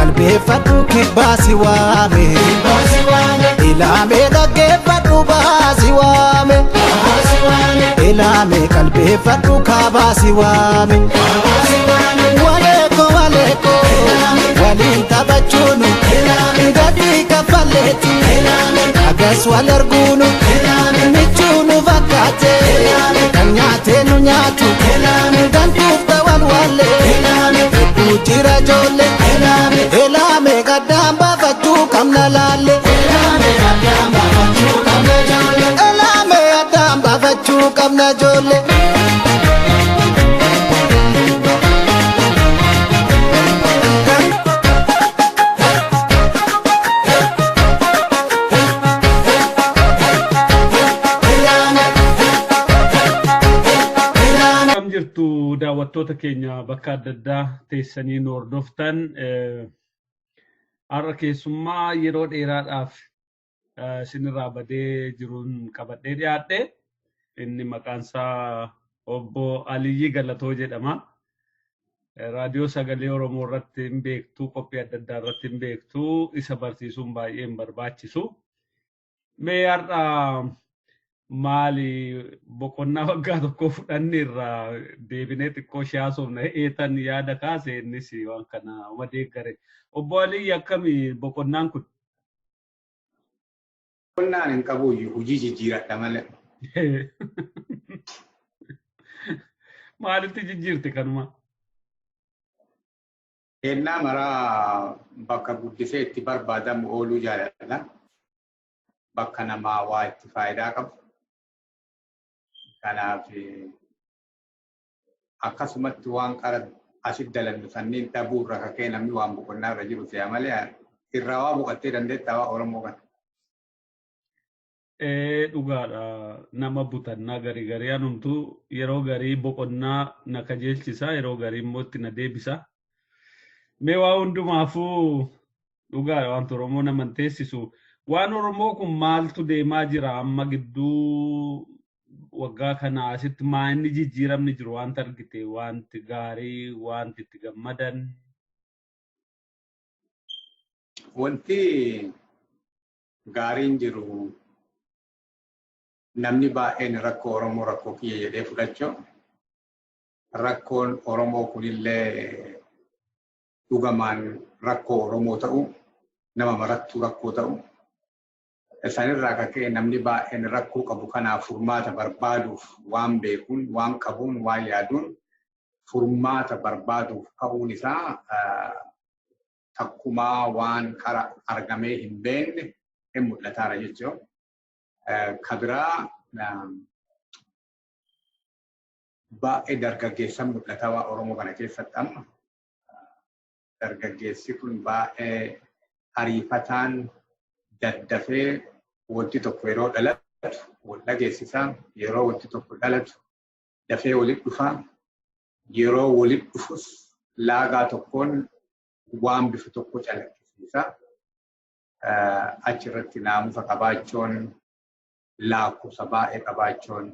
Qalbeeffadhu kibbaa si waame. Ilaamee dhaggeeffadhu baasi waame. Ilaamee qalbeeffadhu kaabaa si waame. Waleeko waleeko waliin taphachuunu gadi kaffaleeti. Agas wal arguunu michuu nu fakkaate. Kan nyaatee nu nyaatu gantuuf ta'an wallee. Hedduu jira ijoollee. Ilaamee gaddaan baafachuu qabna laalle. Ilaamee addaan baafachuu qabna ijoollee. Akkam jirtu daawwattoota keenya bakka adda addaa teessanii nu hordoftan? Har'a keessummaa yeroo dheeraadhaaf isinirraa badee jiruun qabadhee dhiyaadhe. Inni maqaan isaa Obbo Aliyyii Galatoo jedhama. Raadiyoo Sagalee Oromoo irratti hin beektu, qophii adda addaa irratti hin beektu, isa barsiisuun baay'ee hin barbaachisu. Mee har'a maali boqonnaa waggaa tokkoo fudhanne irraa deebinee xiqqoo ishee haasofna eetan yaada kaase, innis waan kana uma deeggare. Obbo Aliyyi, akkami boqonnaan kun? Boqonnaan hin qabuyyuu, hojii jijjiiradha malee. Maalitti jijjiirte kanuma? Kennaa maraa bakka guddisee itti barbaadamu ooluu jaaladha. Bakka namaa waa itti faayidaa qabu. Kanaaf akkasumatti waan qara asit dalannu sanniin dhabuu irra kakee namni waan boqonnaa irra jiru se'a malee irraa waa boqottee dandeettaa waa Oromoo kana. Ee, dhugaadha, nama butannaa garii garii anumtu yeroo garii boqonnaa na kajeelchisa, yeroo garii immoo itti na deebisa. Mee waa hundumaafuu dhugaadha, wanti Oromoo nama hin teessisu. Waan Oromoo kun maaltu deemaa jira amma gidduu waggaa kana asitti? Maa inni jijjiiramni jiru, wanti argite, wanti gaarii, wanti itti gammadan? Wanti gaariin jiru namni baay'een rakkoo Oromoo rakkoo kiyya jedhee fudhachuu, rakkoon Oromoo kunillee dhugamaan rakkoo Oromoo ta'u, nama marattuu rakkoo ta'u, sanirraa kan ka'e namni baay'een rakkoo qabu kanaaf furmaata barbaaduuf waan beekuun, waan qabuun, waan yaaduun furmaata barbaaduuf ka'uun isaa takkumaa waan qara argamee hin beekne hin mul'ataara jechuudha. Ka biraa baay'ee dargaggeessan mul'ataa waa Oromoo kana keessatti amma. Dargaggeessi kun baay'ee ariifataan daddafee wanti tokko yeroo dhalatu wal dhageessisaa, yeroo wanti tokko dhalatu dafee walitti dhufaa, yeroo walitti dhufus laagaa tokkoon waan bifa tokko calaqqisiisa. Achirratti naamusa qabaachuun, lakkoofsa baay'ee qabaachuun,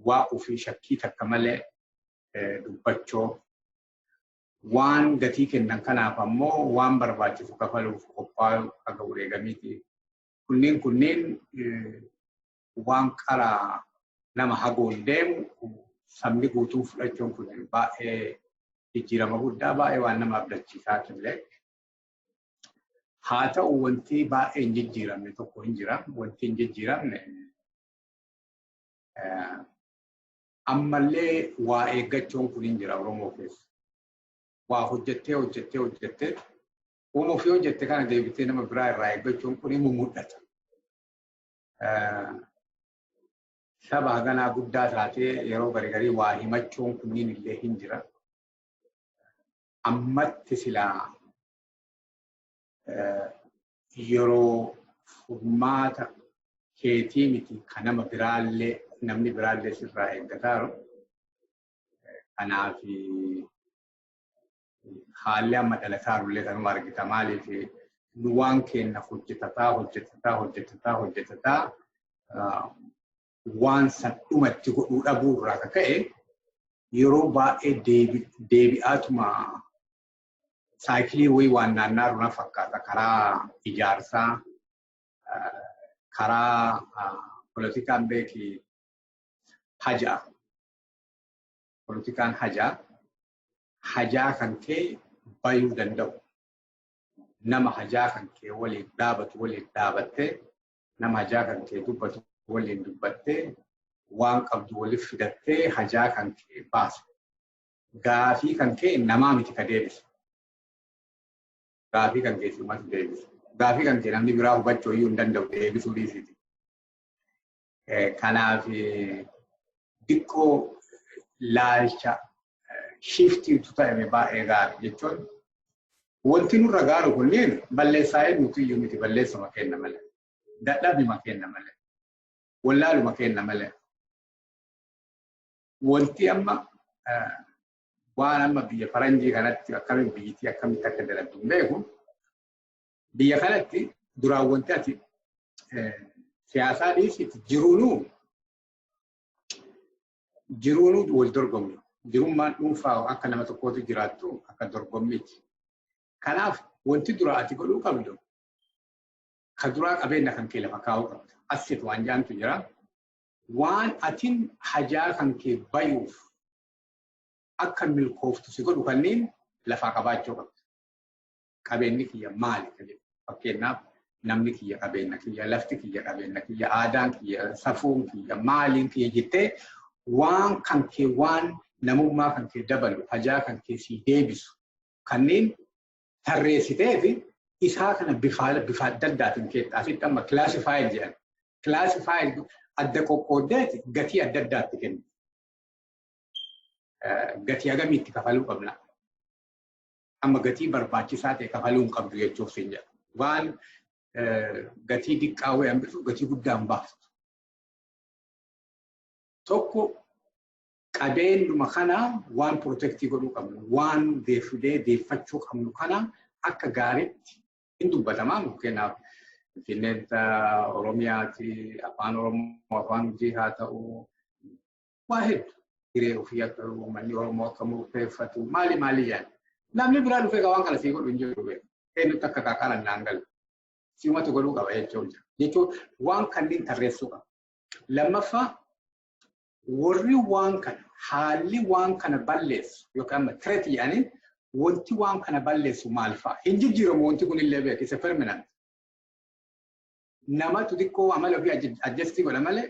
waa ofii shakkii takka malee dubbachuu, waan gatii kennan kanaaf ammoo waan barbaachisu kafaluuf qophaa'uu haga wareegamiiti. Kunneen waan qara nama hagoon deemu sabni guutuun fudhachuun kun baay'ee jijjiirama guddaa, baay'ee waan nama abdachiisaa ture. Haa ta'u, wanti baay'ee hin jijjiiramne tokko hin jira. Wanti hin jijjiiramne ammallee waa eeggachuun kun hin jira Oromoo keessa. Waa hojjettee hojjettee hojjettee uuma ofii hojjette kana deebitee nama biraa irraa eeggachuun kun ni mul'ata. Saba haganaa guddaa taatee yeroo garii waa himachuun kunniin illee hin jira. Ammatti silaa yeroo furmaata keetii miti, kan nama biraallee, namni biraallee sirraa eeggataaru. Kanaaf haalli amma dhalataarullee kanuma argita. Maaliif nu waan keenya hojjetataa hojjetataa hojjetataa hojjetataa waan san dhumatti godhuu dhabuu irraa akka ka'e yeroo baay'ee deebi'aatuma Saayikilii wayii waan naannaaru na fakkaata karaa ijaarsaa, karaa polotikaan beeki hajaa. Polotikaan hajaa. Hajaa kan kee bayuu danda'u. Nama hajaa kan kee waliin dhaabatu waliin dhaabattee, nama hajaa kan kee dubbatu waliin dubbattee, waan qabdu waliif fidattee hajaa kan kee baasu. Gaafii kan kee namaa miti ka deebisu. Gaafii kan kee siumatu deebisu. Gaafii kan kee namni biraa hubachuu iyyuu hin danda'u deebisuu dhiisiti. Kanaaf diqqoo laalcha shiftiitu ta'ame baay'ee gaarii jechuun wanti nurra gaaru kunneen balleessaa eenyutu iyyuu miti, balleessuma kenna malee. Dadhabima kenna malee. Wallaaluma kenna malee. Wanti amma waan amma biyya faranjii kanatti akkamiin biyyittii akkamitti akka dalagdu hin beeku. Biyya kanatti duraan wanti ati siyaasaa dhiisiti jiruunuu wal dorgommi. Jirummaan dhuunfaa akka nama tokkootti jiraattu akka dorgommiiti. Kanaaf wanti dura ati godhuu qabdu ka duraa qabeenya kan kee lafa kaa'uu qabda. Asset waan jedhamtu jira. Waan atin hajaa kan kee bayuuf akka milkooftu si godhu kanneen lafaa qabaachuu qabda. Qabeenyi kiyya maali ka jedhu. Fakkeenyaaf namni kiyya qabeenya kiyya, lafti kiyya qabeenya kiyya, aadaan kiyya, safuun kiyya, maaliin kiyya jettee waan kan kee, waan namummaa kan kee dabalu, hajaa kan kee sii deebisu kanneen tarreessitee fi isaa kana bifa adda addaatiin keetta. Asitti amma classified jedhan. Classified adda qoqqooddeeti gatii adda addaatti kennu. Gatii hagamiitti kafaluu qabna? Amma gatii barbaachisaa ta'e kafaluu hin qabdu jechuuf siin jedha. Waan gatii diqqaa wayii hambisu gatii guddaa hin baaftu. Tokko qabeenyuma kana waan protect godhuu qabnu, waan deeffidee deeffachuu qabnu kana akka gaariitti hin dubbatamaa. Fakkeenyaaf Finfinneen Oromiyaati, afaan Oromoo afaan hojii haa ta'u, waa hedduu hiree ofii akka uummanni Oromoo akka murteeffatu maali maali jedhan. Namni biraa dhufee waan kana sii godhu hin jiru beeku. Eenyutti akka kaakaran naan galu. Siumatu godhuu qaba jechuudha. Jechuun waan kanneen tarreessuu qaba. Lammaffaa, warri waan kana haalli waan kana balleessu yookaan amma threat jedhanii wanti waan kana balleessu maal fa'a? Hin jijjiiramu wanti kun illee beek, isa permanent. Namatu xiqqoo amala ofii adjust godha malee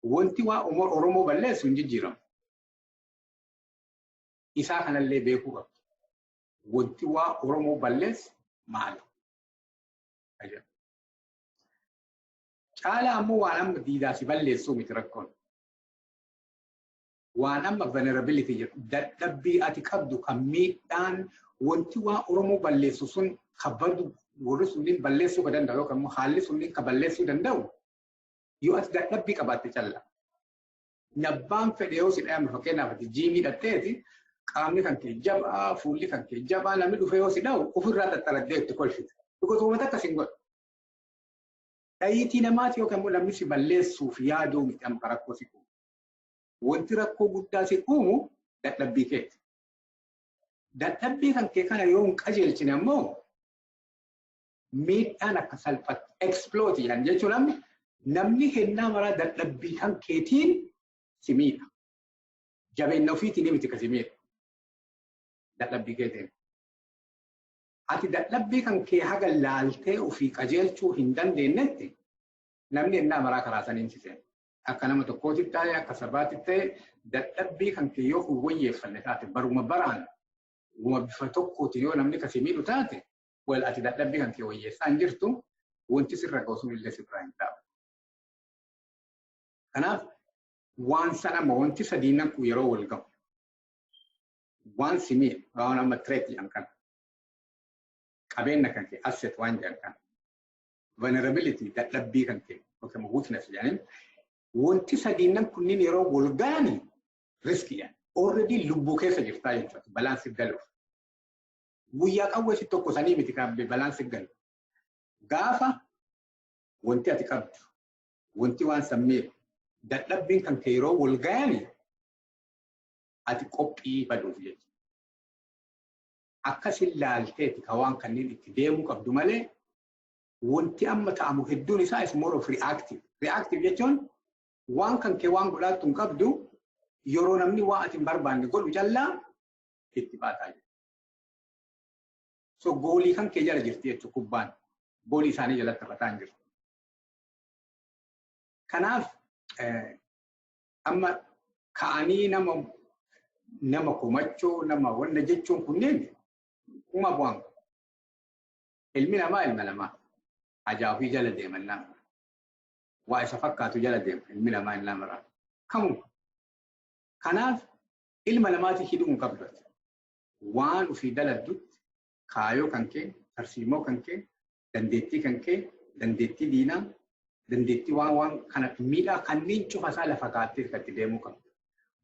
wanti waa Oromoo balleessu hin jijjiiramu. Isaa kanallee beekuu qabdu. Wanti waa Oromoo balleessu maali? Caalaa ammoo waan amma diidaa si balleessuu miti rakkoon. Waan amma vulnerability jedhu, dadhabbii ati qabdu kan miidhaan wanti waa Oromoo balleessu sun kabadu warri sunniin balleessuu ka danda'u yookaan immoo haalli sunniin ka balleessuu danda'u yoo ati dadhabbii qabaatte calla. Nabbaan fedhe yoo si dhayame, fakkeenyaaf ati gym hidhatteeti qaamni kan kee jabaa, fuulli kan kee jabaa, namni dhufee yoo si dha'u ofirraa xaxxaraddee itti kolfita. Dhugoota akkas hin godhu. Dhayiitii namaati yookaan immoo namni si balleessuuf yaaduu miti amma rakkoo si uumu. Wanti rakkoo guddaa si uumu dadhabbii keeti. Dadhabbii kan kee kana yoo hin qajeelchine ammoo miidhaan akka salphatti exploit jedhan jechuun namni kennaa maraa dadhabbii kan keetiin si miidha. Jabeenya ofiitiin miti ka si miidha. Dadhabbii keetiin. Ati dadhabbii kan kee haga laaltee ofii qajeelchuu hin dandeenyetti namni ennaa maraa karaa saniin si seena. Akka nama tokkootti ta'e, akka sabaatti ta'e, dadhabbii kan kee yoo hin wayyeeffanne taate, baruma baraan wuma bifa tokkootiin yoo namni kasi miidhu taate, wal ati dadhabbii kan kee wayyeessaa hin jirtu, wanti sirra ga'u sun illee sirraa hin dhaabu. Kanaaf waan sana amma wanti sadiinan kun yeroo wal ga'u waan si miidhu, waan amma threat jedhan kana, qabeenya kan kee asset waan jedhan kana, vulnerability dadhabbii kan kee yookaan weakness jedhaniin, wanti sadiinan kunniin yeroo wal ga'ani risk jedhan. Already lubbuu keessa jirtaa jechuudha balaan si galuuf. Guyyaa qawwee si tokko sanii miti kan balaan si galu. Gaafa wanti ati qabdu, wanti waan sammeeku, dadhabbiin kan kee yeroo wal ga'ani ati qophii baduuf jechuudha. Akkasin laalteeti ka waan kanneen itti deemuu qabdu malee, wanti amma ta'amu hedduun isaa is more of reactive. Reactive jechuun waan kan kee waan godhaattu hin qabdu, yeroo namni waan ati hin barbaanne godhu callaa itti baataa jira. So goolii kan kee jala jirti jechuudha kubbaan. Goolii isaanii jalatti taphataa hin jirtu. Kanaaf amma ka'anii nama komachuu, nama wanna jechuun kunneen kuma bu'aan qabu. Ilmi namaa ilma namaa ajaa ofii jala deeman nama. Waa isa fakkaatu jala deema ilmi namaa ilma namaa. Kamuu. Kanaaf ilma namaati hidhuu hin qabdu. Waan ofii daladdutti kaayoo kan kee, tarsiimoo kan kee, dandeettii kan kee, dandeettii diinaa, dandeettii waan kana miidhaa kanneen cufa isaa lafa kaattee kan itti deemuu qabdu.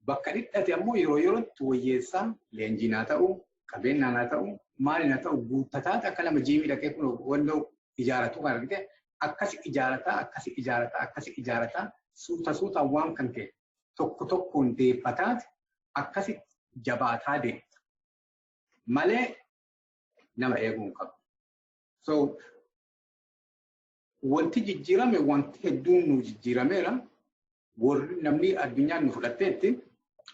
Bakka dhidhate ammoo yeroo yerootti wayyeessaa, leenjiin haa ta'u, qabeenyaan haa ta'u, maaliin haa ta'u, guuttataa akka nama jiimii dhaqee kun wanta ijaaratu kan argite akkasi ijaarataa, akkasi ijaarataa, akkasi ijaarataa, suuta suutaan waan kan kee tokko tokkoon deeffataati akkasi jabaataa deemta. Malee nama eeguu hin qabu. So wanti jijjiirame, wanti hedduun nu jijjiirameera. Warri namni addunyaan nu fudhatteetti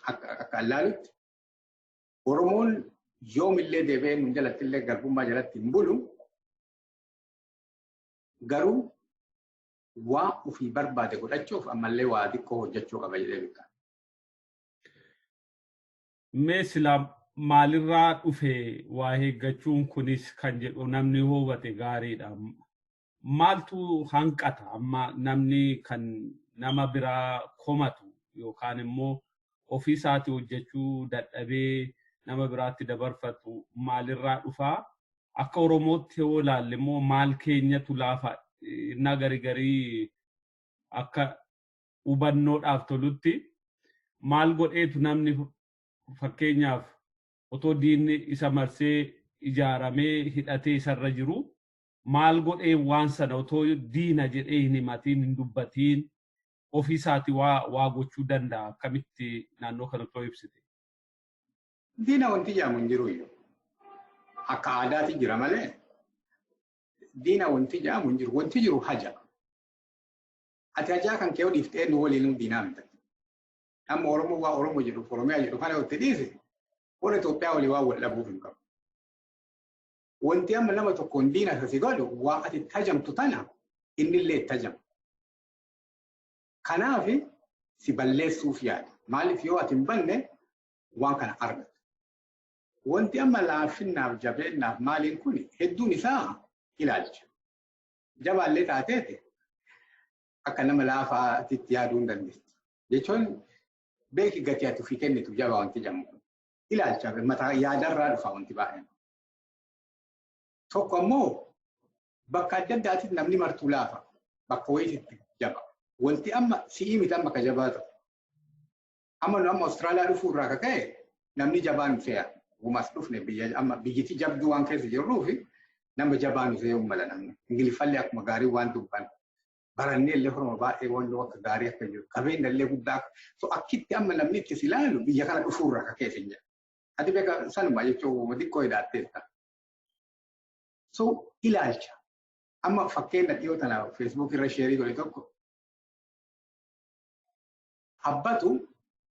akka allaalutti Oromoon yoomillee deebi'ee nu jalatti illee garbummaa jalatti hin bulu. Garuu waa ofii barbaade godhachuuf ammallee waa xiqqoo hojjechuu qaba jedhee beekaa. Mee silaa maalirraa dhufe waa eeggachuun kunis kan jedhu namni hubate gaariidha. Maaltu hanqata amma namni kan nama biraa komatu yookaan immoo ofii isaatii hojjechuu dadhabee nama biraatti dabarfatu maalirraa dhufaa? Akka Oromootti yoo ilaalle immoo maal keenyatu laafa? Innaa garii garii akka hubannoodhaaf tolutti maal godheetu namni, fakkeenyaaf, otoo diinni isa marsee ijaaramee hidhatee isarra jiru, maal godhee waan sana otoo diina jedhee hin himatiin, hin dubbatiin, ofii isaatii waa gochuu danda'a? Akkamitti naannoo kana otoo ibsite? Diina wanti jedhamu hin jiru iyyuu. Akka aadaatti jira malee diina wanti jedhamu hin jiru. Wanti jiru haja. Ati hajaa kan kee dhiiftee nu waliin diinaa miti. Amma Oromoo waa Oromoo jedhu, Oromiyaa jedhu kana itti dhiise, warra Itoophiyaa walii waan wal dhabuuf hin qabu. Wanti amma nama tokkoon diina si godhu, waa ati itti hajamtu tana innillee itti hajama. Kanaaf si balleessuuf yaada. Maaliif? Yoo ati hin banne waan kana argatu. Wanti amma laafinnaaf jabeennaaf maaliin kun hedduun isaa ilaalcha. Jabaallee taateeti akka nama laafaatti yaaduu hin dandeessu. Jechuun beeki, gatii ati ofii kennitu jabaa wanti jedhamu kun. Ilaalcha mataa yaadarraa dhufa wanti baay'een. Tokko ammoo bakka adda addaatitti namni martuu laafa. Bakka wayiitti jaba. Wanti amma si'ii miti amma ka jabaa ta'u. Amma nu amma Awustiraaliyaa dhufuu irraa ka ka'e namni jabaan nu fe'a. Gumas dhufne biyya amma biyyiti jabduu waan keessa jirruufi nama jabaa nu fe'uu mala namni. Ingiliffallee akkuma gaarii waan dubban. Barannee illee horma baay'ee waan akka gaarii akka jiru. Qabeenya illee guddaa. So akkitti amma namni itti si ilaalu biyya kana dhufuu irraa ka ka'e sin jedha. Ati beeka sanuma jechuun xiqqoo hidhaatteetta. So ilaalcha. Amma fakkeenya dhiyoo tana Facebook irra share godhe tokko, abbatu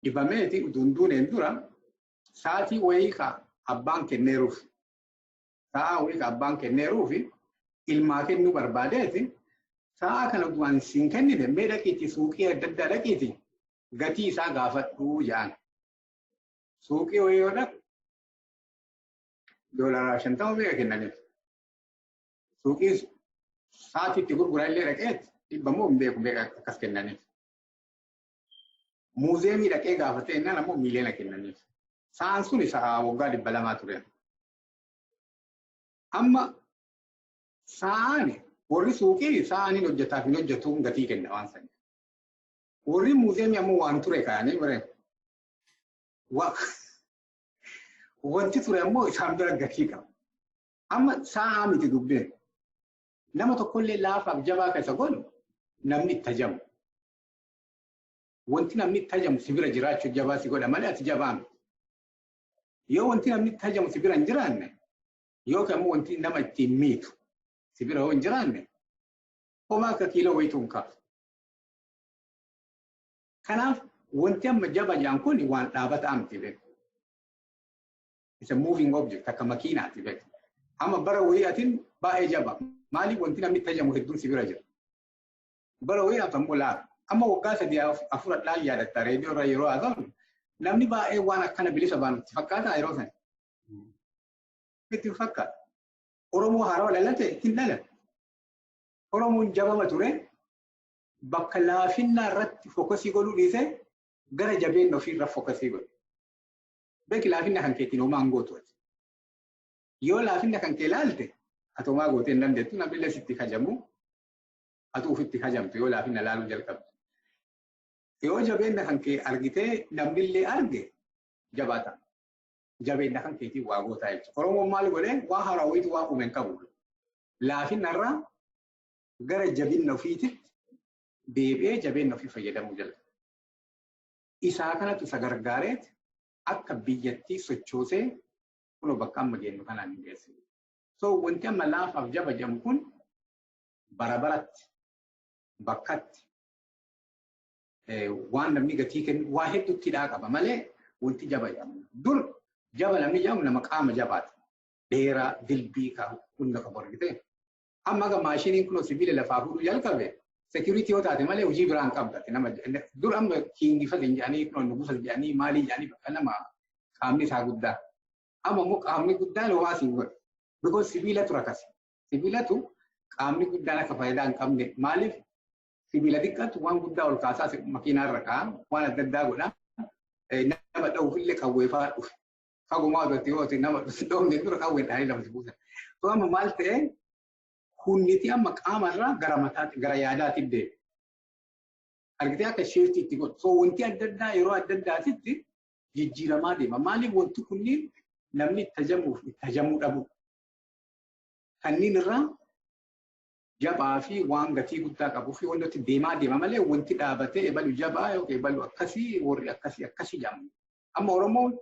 dhibameeti utuu duuneen dura sa'aatii wayii ka abbaan kenneeruuf, sa'aa wayii ka abbaan kenneeruuf ilmaa kennuu barbaadeeti, "Sa'aa kana waan siin kennine, mee dhaqiiti suuqii adda addaa dhaqiiti gatii isaa gaafadhuu" jedhan. Suuqii wayii yoo dhaqu $50 meeqa kennaniif. Suuqii sa'aatii itti gurguran illee dhaqeet 100 moo hin beeku meeqa akkas kennaniif. Muuzeemii dhaqee gaafatee innaan ammoo miiliyoona kennaniif. Sa'aan sun sa'a waggaa 200 ture. Amma sa'aan warri suuqii sa'aan hin hojjetaaf hin hojjetu gatii kenna waan saniif. Warri muuzeemii ammoo waan ture kaa'anii bare. Wanti ture ammoo isaan bira gatii qaba. Amma sa'aa miti dubbeen. Nama tokkollee laafaaf jabaa keessa godhu namni itti hajamu. Wanti namni itti hajamu si bira jiraachuu jabaa si godha malee ati jabaa miti. Yoo wanti namni itti hajamu si bira hin jiraanne Yookaan immoo wanti nama ittiin miitu si bira yoo hin jiraanne, homaa akka kiiloo wayituu hin kaasu. Kanaaf wanti amma jaba jedhan kun waan dhaabata miti, beeku. It's a moving object, akka makiinaati, beeku. Amma bara wayii atiin baay'ee jaba. Maaliif? Wanti namni itti ajamu hedduun si bira jira. Bara wayii ati ammoo laafa. Amma waggaa 3 4 yaadatta, reediyoo irra yeroo haasa'u namni baay'ee waan akkana bilisa baanu itti fakkaata yeroo sana. Itti fakkaata. Oromoo haarawaa dhalate hin dhalate. Oromoon jabama ture, bakka laafinnaa irratti focus godhuu dhiisee gara jabeenya ofiirra focus godhe. Beeki, laafinna kan keetiin homaa hin gootu. Yoo laafinna kan kee ilaalte, ati homaa gootee hin dandeettu, namni sitti kajamu, ati ofitti kajamtu yoo laafinna laaluu jalqabdu. Yoo jabeenya kan kee argitee namnillee arge, jabaata. Jabeenya kan keetiin waa gootaa jechuudha. Oromoon maal godhee? Waa haaraa wayitu waa uume hin qabu. Laafinna irraa gara jabinna ofiititti deebi'ee jabeenya ofii fayyadamuu jalqabe. Isaa kanatu isa gargaareet akka biyyattii sochoosee kunoo bakka amma geenyu kanaan hin geessine. So wanti amma laafaaf jaba jedhamu kun bara baratti bakkatti waan namni gatii kennu waa hedduutti hidhaa qaba malee wanti jaba jedhamu. Dur jaba namni jedhamu nama qaama jabaata. Dheeraa, dilbii ka hunda qabu argite. Amma aga maashiniin kun sibiila lafaa fuudhuu jalqabe, security yoo taate malee hojii biraan qabdate nama. Dur amma king fas hin jedhanii, kun nugusa jedhanii, maalii jedhanii, bakka nama qaamni isaa guddaa. Amma immoo qaamni guddaan homaa siin godhe. Because sibiilatu rakase. Sibiilatu qaamni guddaan akka faayidaa hin qabne. Maaliif? Sibiila xiqqaatu waan guddaa ol kaasaa, makiinaa irra kaa'a, waan adda addaa godha. Nama dha'uufillee qawwee fa'aa dhufe. Fagumaa irratti yoo nama dhoofne dura qawwee dhaanii lafa si buusan. So amma maal ta'e? Hunniti amma qaamarraa gara mataatti, gara yaadaatti deema. Argitee, akka shift itti godhu. So wanti adda addaa yeroo adda addaatitti jijjiiramaa deema. Maaliif? Wanti kunniin namni itti ajamuuf itti ajamuu dhabu. Kanneen irraa jabaa fi waan gatii guddaa qabuu fi wanti deemaa deema malee wanti dhaabatee ebalu jabaa yookiin ebalu akkasii, warri akkasii akkasii jedhamu. Amma Oromoon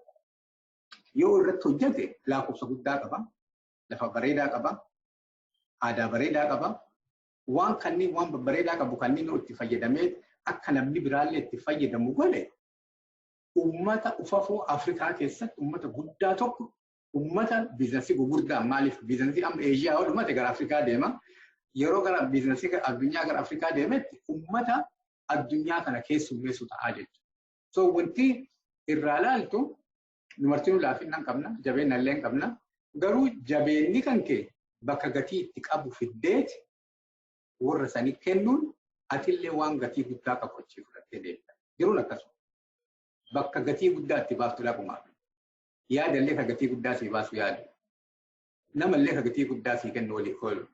yoo irratti hojjete lakkoofsa guddaa qaba. Lafa bareedaa qaba. Aadaa bareedaa qaba. Waan kanneen, waan babbareedaa qabu kanneen itti fayyadamee akka namni biraallee itti fayyadamu godhe, uummata ufafoo Afrikaa keessatti uummata guddaa tokko, uummata business gurguddaa. Maaliif? Business amma Eeshiyaa yoo dhumate gara Afrikaa deema. Yeroo gara business addunyaa gara Afrikaa deemetti uummata addunyaa kana keessummeessu ta'aa jechuudha. So wanti irraa laaltu, dubartiin laafinna hin qabna, jabeenya illee hin qabna. Garuu jabeenni kan kee bakka gatii itti qabu fiddeeti warra sanii kennuun, atillee waan gatii guddaa qabu achii fudhattee deemta. Jiruun akkasuma. Bakka gatii guddaa itti baaftu dhaqumaaf. Yaadallee ka gatii guddaa sii baasu yaadu. Namallee ka gatii guddaa sii kennu walii oolu.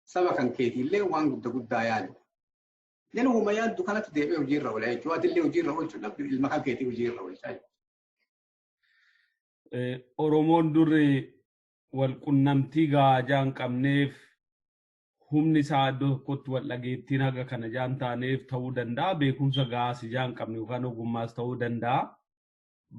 Saba kan keetiillee waan guddaa guddaa yaadu. Jaluma yaaddu kanatti deebi'ee hojiirra oola jechuudha. Atillee hojiirra oolchuudhaaf ilma kan keetii hojiirra oolchaa jechuudha. Oromoon durri wal qunnamtii gahaa hin qabneef, humni isaa iddoo tokkotti wal dhageettiin haga kana jaan taaneef ta'uu danda'a. Beekumsa gahaas ijaa hin qabne yookaan ogummaas ta'uu danda'a.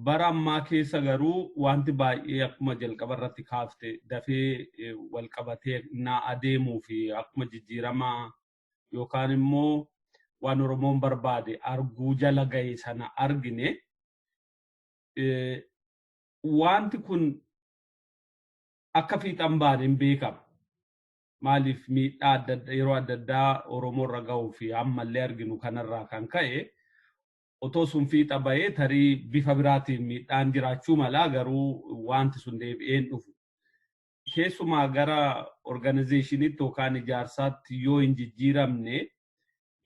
Bara ammaa keessa garuu wanti baay'ee akkuma jalqaba irratti kaafte dafee wal qabatee naa adeemuu fi akkuma jijjiirama yookaan immoo waan Oromoon barbaade arguu jala gahe sana argine. Wanti kun akka fiixan baane hin beekama. Maaliif? Miidhaa adda addaa yeroo adda addaa Oromoo irra gahuu fi ammallee arginu kanarraa kan ka'e, otoo sun fiixa bahee tarii bifa biraatiin miidhaan jiraachuu mala, garuu wanti sun deebi'ee hin dhufu. Keessumaa gara organizationitti yookaan ijaarsaatti yoo hin jijjiiramne,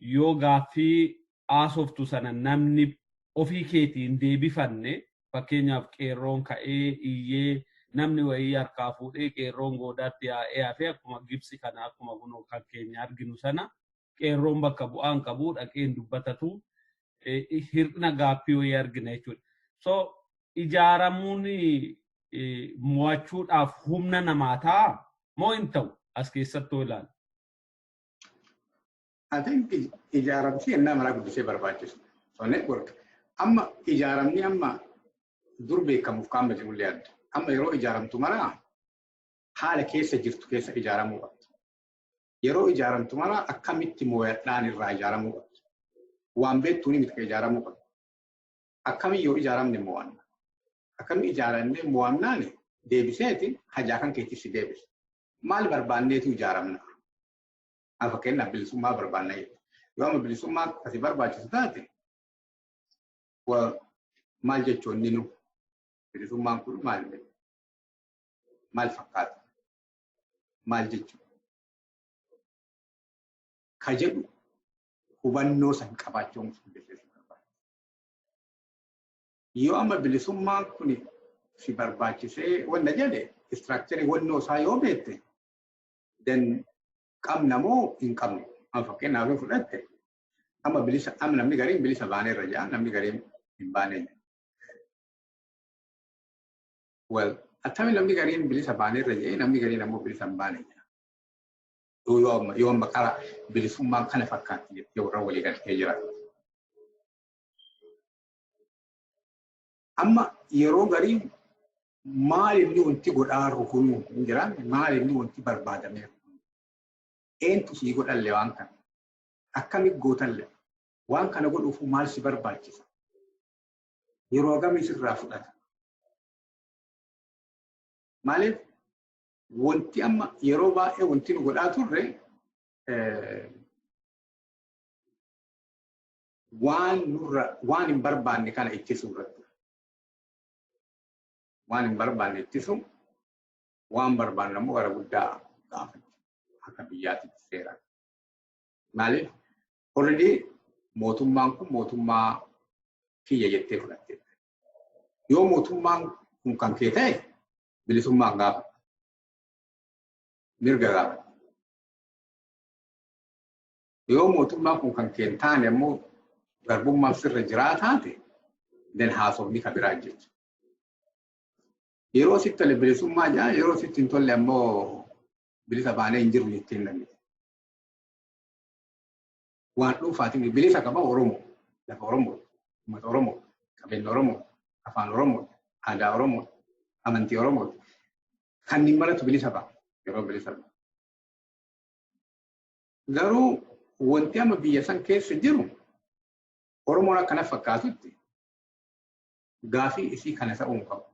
yoo gaaffii haasoftu sana namni ofii keetiin deebifanne, fakkeenyaaf qeerroon ka'ee iyyee namni wayii harkaa fuudhee qeerroon goodaatti yaa'ee hafee, akkuma Gibsi kana, akkuma kunoo kan keenya arginu sana, qeerroon bakka bu'aan qabu dhaqeen dubbatatu, hir'ina gaaffii wayii argina jechuudha. So ijaaramuun mo'achuudhaaf humna namaa ta'a moo hin ta'u as keessattuu ilaala? I think ijaaramsi ennaa maraa guddisee barbaachisu. So network amma ijaaramni amma dur beekamuuf qaama jirullee adda. Amma yeroo ijaaramtu maraa Haala keessa jirtu keessa ijaaramuu qabdi. Yeroo ijaaramtu mara akkamitti moo'adhaan irraa ijaaramuu qabdi. Waan beektuun miti ijaaramuu qabdi. Akkami yoo ijaaramne mo'anna? Akkami ijaaramne mo'annaan deebiseeti hajaa kan keetti si deebisa. Maal barbaanneetu ijaaramna? Fakkeenyaaf bilisummaa barbaanna jechuudha. Yoo amma bilisummaa asii barbaachisu taate, maal jechuun nu bilisummaan kun maal maal fakkaata? Maal jechuudha? Ka jedhu hubannoo san qabaachuun barbaachisa. Yoo amma bilisummaan kun si barbaachisee wanna jedhe, structure wannoo isaa yoo beekte, then qabna moo hin qabnu? Amma fakkeenyaaf yoo fudhatte, amma bilisa, amma namni gariin bilisa baaneerra jedha, namni gariin hin baanee jedha. Well, attami namni gariin bilisa baaneerra jedhee, namni gariin ammoo bilisa hin baane jedha? Yoo amma qara bilisummaan kana fakkaatti jettee warra walii galtee jira. Amma yeroo garii maal inni wanti godhaaru kun hin jiraanne, maal inni wanti barbaadameeru? Eentu sii godhalle waan kana? Akkamitti gootalle? Waan kana godhuuf maal si barbaachisa? Yeroo hagamii sirraa fudhata? Maaliif wanti amma yeroo baay'ee wanti nu godhaa turre waan nurra waan hin barbaanne kana ittisuu irratti. Waan hin barbaanne ittisu, waan barbaanne ammoo gara guddaa gaafachuu akka biyyaatti seera. Maaliif already mootummaan kun mootummaa kiyya jettee fudhatte. Yoo mootummaan kun kan kee ta'e, bilisummaan gaafata. Mirga gaafata. Yoo mootummaan kun kan kee hin taane ammoo, garbummaaf sirra jiraa taate, then haasofni ka biraa jechuudha. Yeroo sitti tole bilisummaa jaa, yeroo sitti hin tolle ammoo bilisa baanee hin jiru jettee hin dandeenye. Waan dhuunfaatiin bilisa qaba Oromoo, lafa Oromoo, uummata Oromoo, qabeenya Oromoo, afaan Oromoo, aadaa Oromoo, amantii Oromoo. Kanneen maratu bilisa ba'a yeroo bilisa ba'a. Garuu wanti amma biyya san keessa jiru, Oromoon akkana fakkaatutti gaafii isii kana ta'uu hin qabu.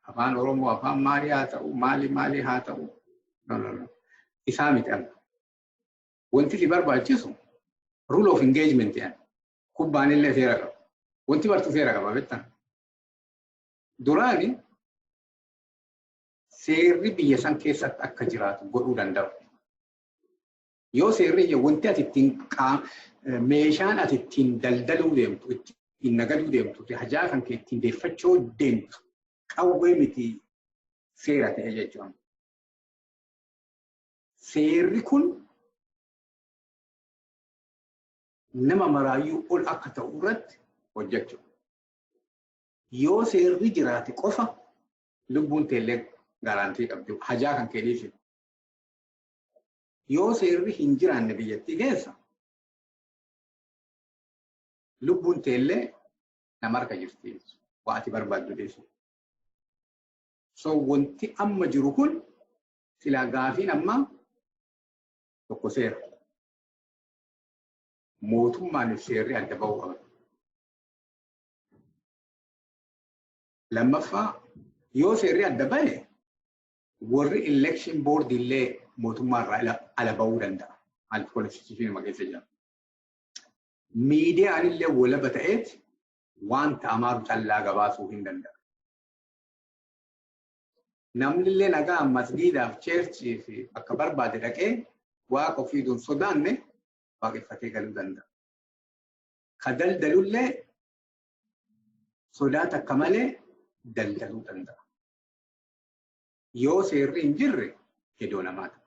Afaan Oromoo afaan maalii haa ta'u, maali maali haa ta'u. No, no, no. Isaa miti amma. Wanti si barbaachisu rule of engagement jedhama. Kubbaan illee seera qaba. Wanti martu seera qaba beektaa? Duraani seerri biyya san keessatti akka jiraatu godhuu danda'u. Yoo seerri wanti ati ittiin meeshaan ati ittiin daldaluu deemtu, ittiin nagaduu deemtu, hajaa kan kee ittiin deeffachuu deemtu qawwee miti, seera ta'e jechuudha. Seerri kun nama maraayyuu ol akka ta'u irratti hojjechuu. Yoo seerri jiraate qofa lubbuun teellee guarantee qabdi, hajaa kan kee dhiisitu. Yoo seerri hin jiraanne biyyattii keessa, lubbuun teellee nama harka jirti, waa ati barbaaddu dhiisu. So wanti amma jiru kun silaa gaafiin amma tokko seera. Mootummaan seerri adda ba'uu qaba. Lammaffaa, yoo seerri adda ba'e, warri election board illee mootummaa irraa ala ba'uu danda'a. Maaliif constitution keessa jira. Miidiyaan illee walaba ta'eet waan ta'amaaru callaa gabaasuu hin danda'a. Namni illee nagaa masgiidaaf, church fi bakka barbaade dhaqee waaqa ofiituun sodaanne waaqeffatee galuu danda'a. Ka daldalullee sodaa takka malee daldaluu danda'a. Yoo seerri hin jirre hedoo namaa ta'a.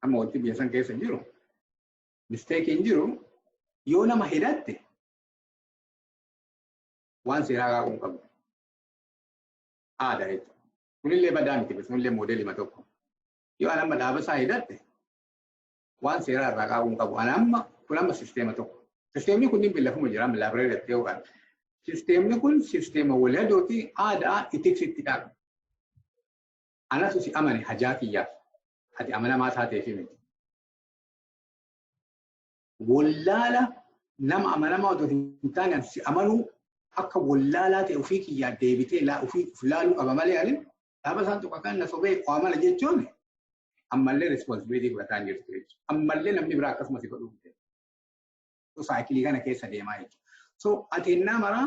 Amma wanti biyya san keessa jiru mistake hin jiru, yoo nama hidhatte waan seeraa qaaquu hin qabdu. Aadaa jechuudha. Kunillee badaa miti, kunillee moodeelima tokko. Yoo an amma dhaaba isaa hidhatte waan seeraa irraa qaaquu hin qabu. Ana amma kun amma sisteema tokko. Sisteemni kunniin lafuma jira, laabireerii dhattee yookaan. Sisteemni kun sisteema waladooti, aadaa itiksitti dhaqa. Anatu si amane hajaa kiyyaaf. Ati amanamaa taateef miti. Wallaala nama amanamaa otoo hin taane si amanuu akka wallaalaa ta'e ofii kiyyaa deebitee ofii of laaluu qaba malee ani dhaaba isaan tokko kan na sobee amala jechuun ammallee responsibility fudhataa hin jirtu jechuudha. Ammallee namni biraa akkasumas godhuu ta'e. Cycle kana keessa deemaa jechuudha. So ati innaa maraa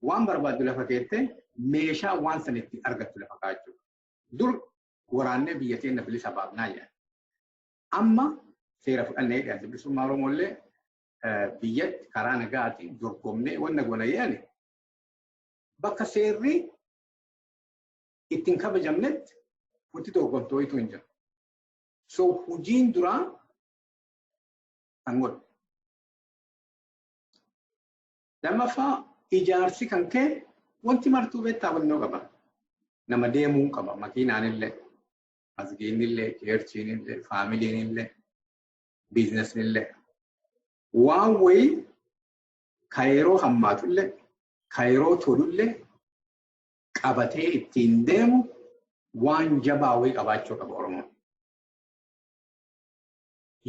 waan barbaaddu lafa keettee meeshaa waan san itti argattu lafa kaa'achuudha. Dur waraannee biyya keenya bilisa baafnaa jedhan. Amma seera fudhannee dhiyaate bilisummaa Oromoo illee biyyatti karaa nagaatiin dorgomnee wanna goona jedhani bakka seerri ittiin kabajamnetti wanti dorgomtooyitu hin jiru. So hojiin duraa kan godhu. Lammaffaa, ijaarsi kan kee wanti martuu beektaa wannoo qaba. Nama deemuu qaba. Makiinaan illee, masgiinni illee, churchiin illee, familyn illee, businessni illee. Waan wayii ka yeroo hammaatu illee, ka yeroo tolu illee qabatee ittiin deemu waan jabaa wayii qabaachuu qaba Oromoon.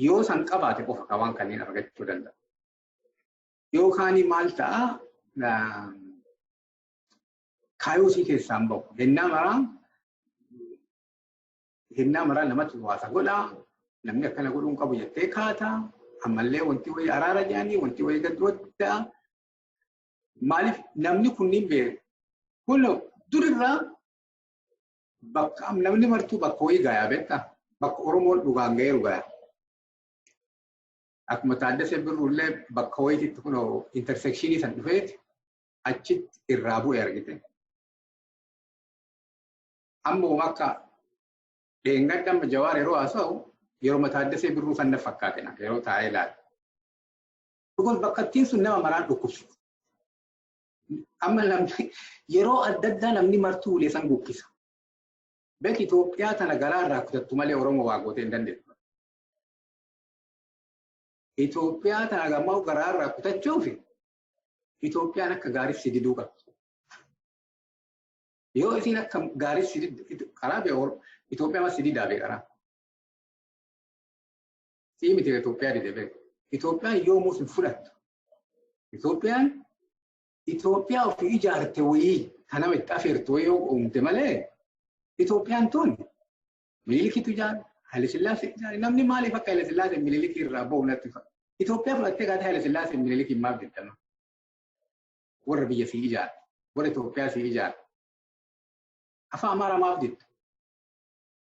Yoo san qabaate qofa ka waan kanneen argachuu danda'a. Yookaan maal ta'a, kaayoo isii keessaan bahu. Hennaa maraa namatti waasa godhaa. Namni akkana godhuu hin qabu jettee kaata. Ammallee wanti wayii araara jedhanii wanti wayii gad ta'a. Maaliif namni kunniin beeku? Kun durirraa bakka namni martuu bakka wayii gayaa beektaa? Bakka Oromoon dhugaan gaheeru gayaa. Akkuma Taaddasee Birruullee bakka wayiitti kun intersection san dhufeeti achitti irraa bu'e argite. Amma akka dheengadda amma Jawaar yeroo haasa'u yeroo Taaddasee Birruu san na fakkaate yeroo taa'ee ilaale. Because bakka ittiin sun nama maraan dhukkubsitu. Amma namni yeroo adda addaa namni martuu ulee san gukkisa. Beek, Itoophiyaa tana garaa irraa kutattu malee Oromoo waa gootee hin dandeettu. Itoophiyaa tana gammoo garaa irraa kutachuuf Itoophiyaan akka gaarii si diduu qabdi. Yoo isiin akka gaarii si diddu karaa bee Itoophiyaa mas si didaa bee karaa. Sii miti Itoophiyaa dide beeku. Itoophiyaan yoomuu sin fudhattu. Itoophiyaan Itoophiyaa ofii ijaarte wayii kan nama itti afeertu wayii yoo uumte malee Itoophiyaan tun Minilikitu ijaare, Haile Sillaasee ijaare. Namni maaliif akka Haile Sillaasee Minilikii irraa ba'u natti fakkaata. Itoophiyaa fudhattee kaatee Haile Sillaasee Minilikii maaf diddama? Warra biyya sii ijaare, warra Itoophiyaa sii ijaare. Afaan Amaaraa maaf didda?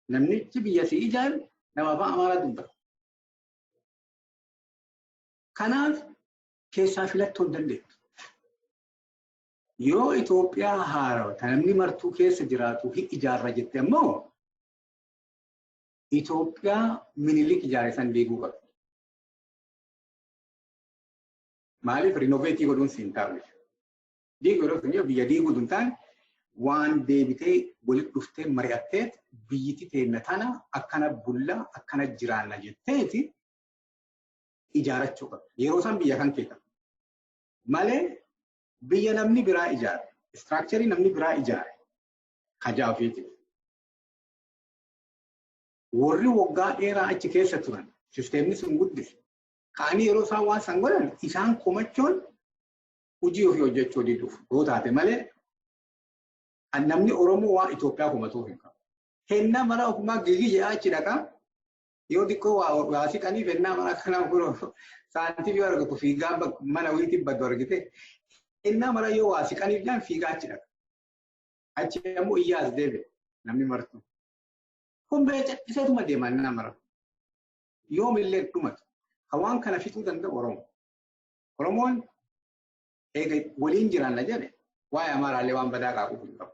Namnichi biyya sii ijaare nama afaan Amaaraa dubbata. Kanaaf keessaa filattuu hin dandeettu. Yoo Itoophiyaa haarawa ta namni martuu keessa jiraatu hin ijaarra jette ammoo Itoophiyaa Minilik ijaare san diiguu qabdi. Maaliif renovate godhuun siin taa'u? Diiguu yeroo sun biyya diiguu hin taane waan deebitee walitti dhuftee mari'atteet biyyiti teenna tana akkana bullaa akkana jiraanna jetteeti ijaarachuu qabdi. Yeroo san biyya kan kee qaba. Malee biyya namni biraa ijaare, structure namni biraa ijaare hajaa ofiitiif. Warri waggaa dheeraa achi keessa turan systemni sun guddise. Ka'anii yeroo isaan waan san godhan isaan komachuun hojii ofii hojjechuu diduuf yoo taate malee namni Oromoo waan Itoophiyaa komatuuf hin qabu. Hennaa mara ofumaa gigi jedhaa achi dhaqaa, yoo xiqqoo waa siqaniif hennaa mara akkana kun saantiif yoo argatu fiigaa mana wayiitiin baddu argite, hennaa mara yoo waa siqaniif jaan fiigaa achi dhaqa. Achi ammoo iyyaa as deebi'e namni martu. Kun bee calliseetuma deema hennaa mara. Yoomillee dhumatu. Kan waan kana fixuu danda'u Oromoo. Oromoon eega waliin jiraanna jedhe waa'ee Amaaraallee waan badaa qaaquuf hin qabu.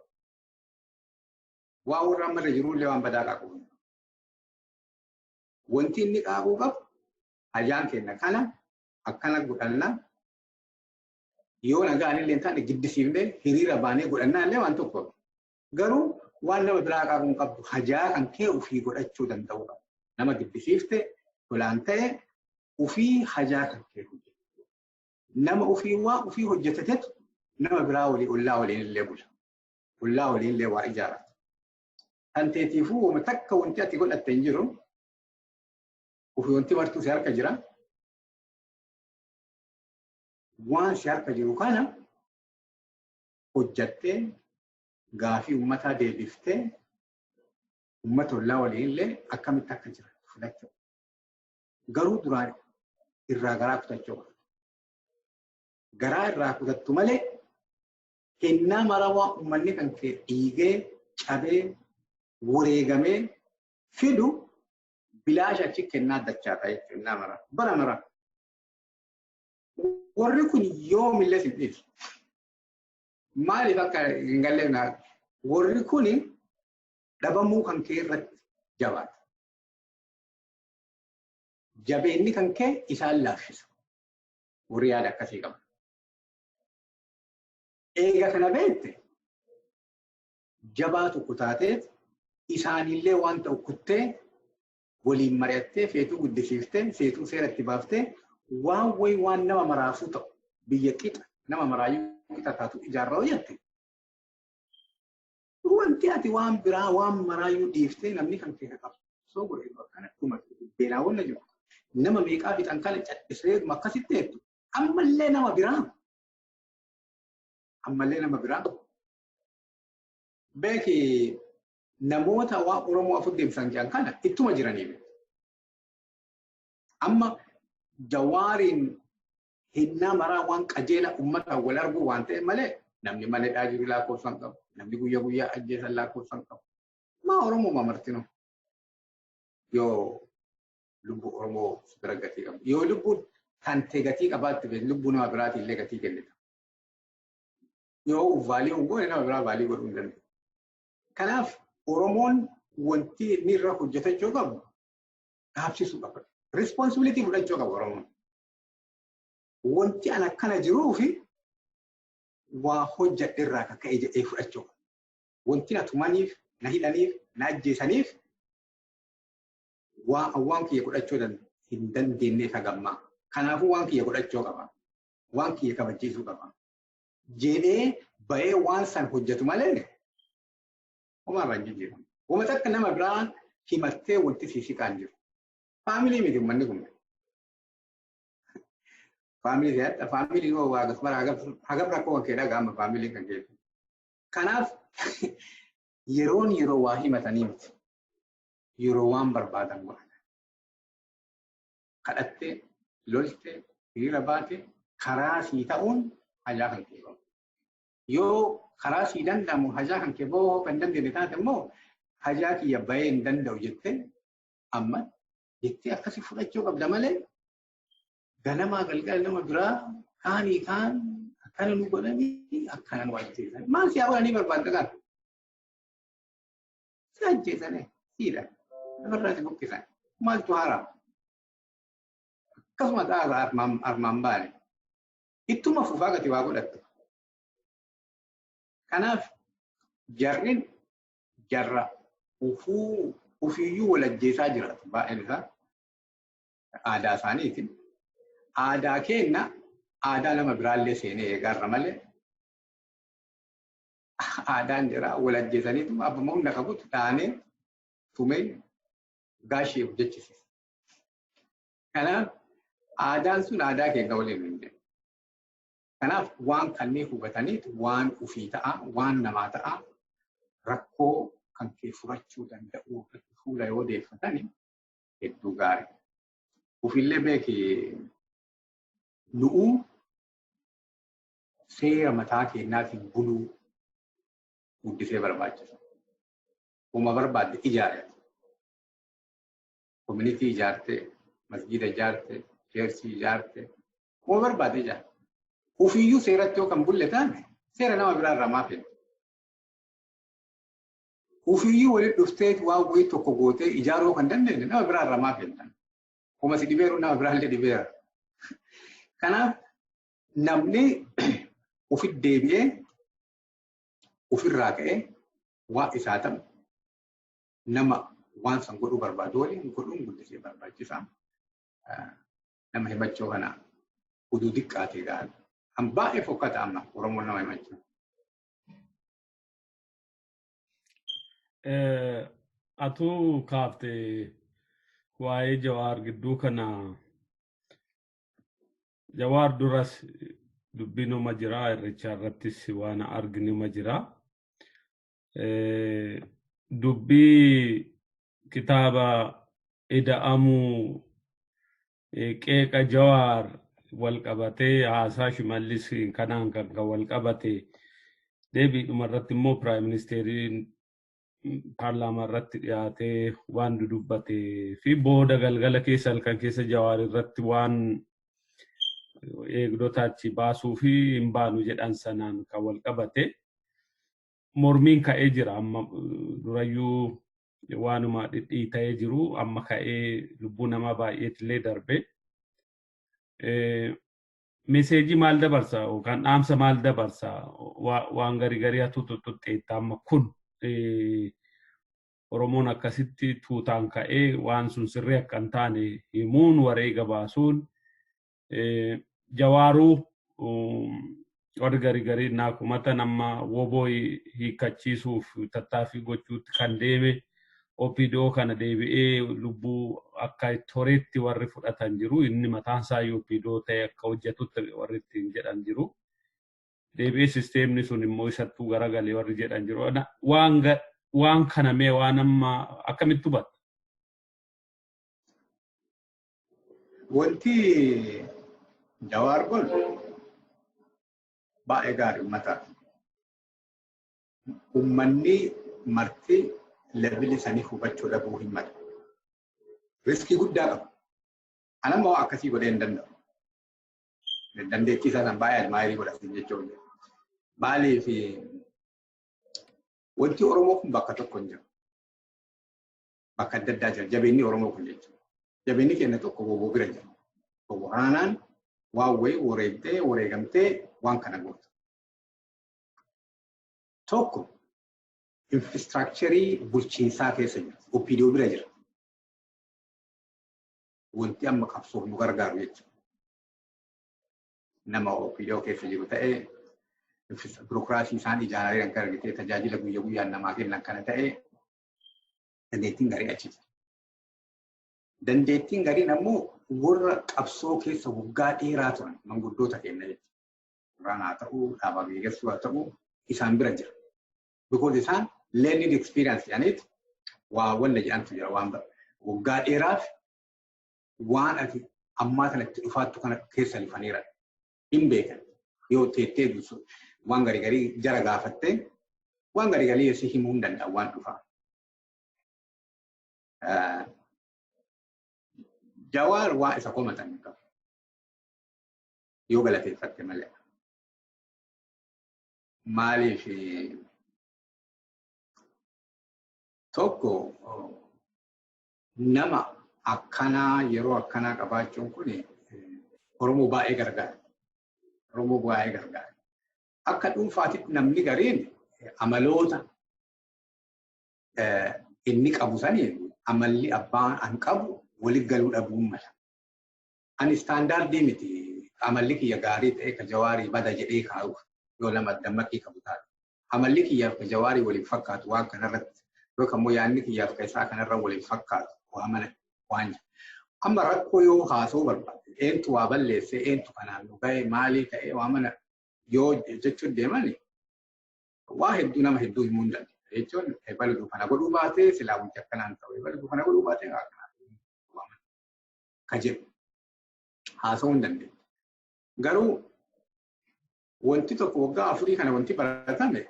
Waa warra ammarra jirullee waan badaa qaquuf hin qabu. Wanti inni qaaquu qabu hajaan kenna kana akkana godhanna, yoo nagaan illee hin taane giddisiifnee hiriira baanee godhannaa illee waan tokko. Garuu waan nama biraa qaaquu hin qabdu, hajaa kan kee ofii godhachuu danda'u qaba. Nama giddisiifte tolaan ta'e ofii hajaa kan kee hojjetu. Nama ofii waa ofii hojjetatetu nama biraa walii ollaa waliin illee bula. Ollaa waliin illee waa ijaarata. Tanteetiifuu wama takka wanti ati godhatte hin jiru. Ofii wanti martuu si harka jira. Waan si harka jiru kana hojjattee gaafii uummataa deebiftee uummata ollaa waliin illee akkamitti akka jiraattu filachuu. Garuu duraan irraa garaa kutachuu qabda. Garaa irraa kutattu malee kennaa maraa waan uummanni kan kee dhiigee cabee wareegamee fidu bilaasha achi kennaa dachaata jechuudha kennaa maraa bara maraa. Warri kun yoomillee si dhiisu. Maaliif akka hin galle warri kun dhabamuu kan kee irratti jabaata. Jabeenni kan kee isaan laaffisa. Warri yaada akkasii qabu. Eega kana beekte jabaa tokko taateet isaanillee waan ta'u kuttee waliin mari'attee feetuu guddisiiftee feetuu seeratti baaftee waan wayi waan nama maraafuu ta'u biyya qixa nama maraayyuu qixa taatu ijaarraa hojjette. Wanti ati waan biraa waan maraayyuu dhiiftee namni kan kee qabu. Soo godhe akkana dhuma beelaa wanna jiru. Nama meeqaa fixan kana callisee akkasitti heettu. Ammallee nama biraa. Ammallee nama biraa. Beeki namoota waan Oromoo afur deemsan jedhan kana ittuma jiraniif. Amma Jawaariin hinnaa maraa waan qajeela uummataan wal arguu waan ta'e malee namni malee jiru lakkoofsan qabu. Namni guyyaa guyyaa ajjeesan lakkoofsan qabu. Maa Oromoo martinu? Yoo lubbuu Oromoo bira gatii qabu. Yoo lubbuun tantee gatii qabaatte lubbuu nama biraatii illee gatii kennita. Yoo vaalii hin goone nama biraa vaalii godhuu hin danda'u. Kanaaf Oromoon wanti inni irra hojjetachuu qabu dhaabsisuu qaba. Responsibility fudhachuu qaba Oromoon. Wanti an akkana jiruu fi waa hojjedhe irraa akka ka'e jedhee fudhachuu qaba. Wanti na tumaniif, na hidhaniif, na ajjeesaniif waan kiyya godhachuu hin dandeenyeef hagammaa. Kanaafuu waan kiyya godhachuu qaba. Waan kiyya kabachiisuu qaba. Jedhee bahee waan san hojjetu malee homaa irraa hin jijjiiramu. Wama takka nama biraa himattee wanti sii siqaan jiru. Faamilii miti uummanni kun. Faamilii si'aadha. Faamilii yoo waa mara hagam rakkoo kan kee dhaga'ama faamiliin kan keetu. Kanaaf yeroon yeroo waa himatanii miti. Yeroo waan barbaadan godhan. Kadhattee, loltee, hiriira baate karaa sii ta'uun hajaa kan kee bahu. Yoo karaa sii danda'amu hajaa kan kee bahuu kan dandeenye taate immoo hajaa kiyya bahee hin danda'u jettee amma jettee akkasii fudhachuu qabda malee ganamaa galgala nama biraa kaanii kaan akkana nu godhanii akkana nu ajjeesan. Maal si godhanii barbaadda kana? Si ajjeesanii siidha. Namarraa si buqqisan. Maaltu haaraa? Akkasuma dhaabaa armaan baane. Ittuma fufaa gati waa godhattu. Kanaaf jarrin jarra ufiiyyuu wal ajjeesaa jiraatu baay'een isaa aadaa isaaniitiin. Aadaa keenna aadaa nama biraallee seenee eegaarra malee aadaan jira wal ajjeesaniitu abbuma hunda qabutu dhaanee tumee gaashee hojjechisiisa. Kanaaf aadaan sun aadaa keenya waliin hin deemu. Kanaaf waan kanneen hubataniitu waan ofii ta'a, waan namaa ta'a, rakkoo kan kee furachuu danda'u irratti fuula yoo deeffatani hedduu gaarii. Ofiillee beeki nu'uu seera mataa keenyaatiin buluu guddisee barbaachisa. Uma barbaadde ijaare. Koominitii ijaarte, masgiida ijaarte, cheerchii ijaarte, uma barbaadde ijaarte. Ofiiyyuu seeratti yoo kan bulle taate seera nama biraa irraa maaf feete? Ofiiyyuu walitti dhuftee waan wayii tokko gootee ijaaruu kan dandeenye nama biraa irraa maaf feete? Kuma si dhibeeru nama biraallee dhibeera. Kanaaf namni ofitti deebi'ee ofirraa ka'ee waa isaa ta'u nama waan san godhuu barbaadu waliin godhuun guddisee barbaachisaa. Nama himachuu kana oduu xiqqaatee gaara. Kan baay'ee fokkata amma Oromoon nama himachuu. Atuu kaafte waa'ee Jawaar gidduu kana. Jawaar duras dubbiinuma jira, Irreechaa irrattis waan arginuma jira. Dubbii kitaaba ida'amuu, qeeqa Jawaar wal qabatee, haasaa Shimallis kanaan kan wal qabate, deebiidhuma irratti immoo prime ministeriin paarlaamaa irratti dhiyaatee waan dudubbate fi booda galgala keessa, halkan keessa Jawaar irratti waan eegdota achi baasuu fi hin baanu jedhan sanaan kan wal qabate mormiin ka'ee jira. Amma durayyuu waanuma dhidhiita'ee jiru, amma ka'ee lubbuu namaa baay'eetillee darbe. Message maal dabarsa yookaan dhaamsa maal dabarsa? Waan garii garii hatu tuttuxxeetta. Amma kun Oromoon akkasitti tuutaan ka'ee waan sun sirrii akka hin taane himuun, wareega baasuun, Jawaaruu warri garii garii naakumatan, amma WBO hiikkachiisuuf tattaaffii gochuutti kan deeme, OPDO kana deebi'ee lubbuu akka toreetti warri fudhatan jiru. Inni mataan isaa OPDO ta'e akka hojjetutti warri ittiin jedhan jiru. Deebi'ee sisteemni sun immoo isattuu garagalee warri jedhan jiru. Waan kana mee waan amma akkamitti hubatta? Wanti Jawaar godhu baay'ee gaarii uummataaf. Uummanni marti level sanii hubachuu dhabuu hin malu. Risk guddaa qaba. Anammoo akkasii godhee hin danda'u. Dandeettii isaa san baay'ee admire godhatin jechuudha. Maaliif, wanti Oromoo kun bakka tokko hin jiru. Bakka adda addaa jira. Jabeenyi Oromoo kun jechuudha. Jabeenyi keenya tokko WBO bira jira. Waraanaan waan wayii wareegdee, wareegamtee waan kana goota. Tokko infrastructure bulchiinsaa keessa jira. OPDO bira jira. Wanti amma qabsoof nu gargaaru jechuudha. Nama OPDO keessa jiru ta'ee, bureaucracy isaan ijaaranii kan argitee tajaajila guyyaa guyyaan namaa kennan kana ta'ee, dandeettiin garii achi jira. Dandeettiin gariin ammoo warra qabsoo keessa waggaa dheeraa turan, manguddoota kenna jechuudha. Duraan haa ta'uu, dhaabaa geeggeessuu haa ta'uu, isaan bira jira. Because isaan learning experience jedhaniit waa wanna jedhantu jira, waan waggaa dheeraaf waan ati ammaa kanatti dhufaattu kana keessa lufaniira. Hin beekan. Yoo teettee waan garii garii jara gaafattee, waan garii garii si himuu hin danda'an waan dhufaa. Jawaar waa isa komatan hin qabu. Yoo galateeffatte malee. Maaliif, tokko nama akkanaa yeroo akkanaa qabaachuun kun Oromoo baay'ee gargaara. Oromoo baay'ee gargaara. Akka dhuunfaatitti namni gariin amaloota inni qabu sanii amalli abbaan an qabu walitti galuu dhabuun mala. Ani standard miti, amalli kiyya gaarii ta'e ka Jawaarii bada jedhee kaa'uuf yoo nama dammaqii qabu taate. Amalli kiyyaaf ka Jawaarii waliin fakkaatu waan kanarratti, yookaan immoo yaadni kiyyaaf ka isaa kanarra waliin fakkaatu waa mana waan jiru. Amma rakkoo yoo haasoo barbaade, eentu waa balleessee, eentu kanaan nu ga'e, maalii ta'e, waa mana yoo jechuun deemani, waa hedduu nama hedduu himuu hin danda'u. Jechuun ebalutu kana godhuu baatee silaa wanti akkanaan ta'u, ebalutu kana godhuu baatee akkanaan ka jedhu haasa'uu hin dandeenye. Garuu wanti tokko, waggaa 4 kana wanti baratame,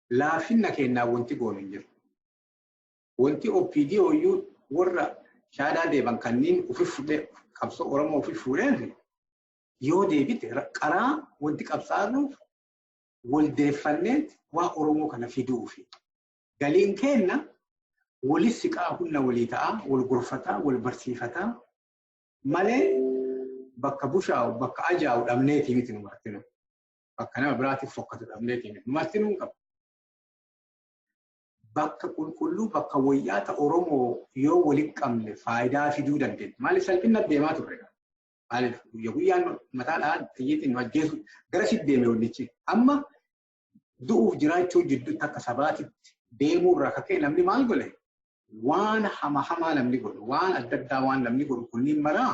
laafinna kennaa wanti goonu hin jiru. Wanti OPD iyyuu warra shaadaa deeban kanneen ufi fuudhee qabsoo Oromoo ufi fuudheef yoo deebite, qaraa wanti qabsaa'uuf waldeeffannee waa Oromoo kana fiduufi. Galiin kenna walis siqaa, humna walii ta'aa, wal gorfataa, wal barsiifataa malee bakka bushaa'u, bakka ajaa'u dhabneetii miti nu martinu. Bakka nama biraatiif fokkatu dhabneetii miti. Nu martinuu hin qabu. Bakka qulqulluu, bakka wayyaa ta Oromoo yoo walitti qabne faayidaa fiduu dandeenya. Maaliif, salphina deemaa turre? Maaliif, guyya guyyaan mataadhaan xiyyiitiin nu ajjeesu garasitti deeme wannichi. Amma du'uuf jiraachuu jidduutti akka sabaatitti Deemuu irraa kakee namni maal godhe waan hama hamaa namni godhu waan adda addaa waan namni godhu kunniin maraa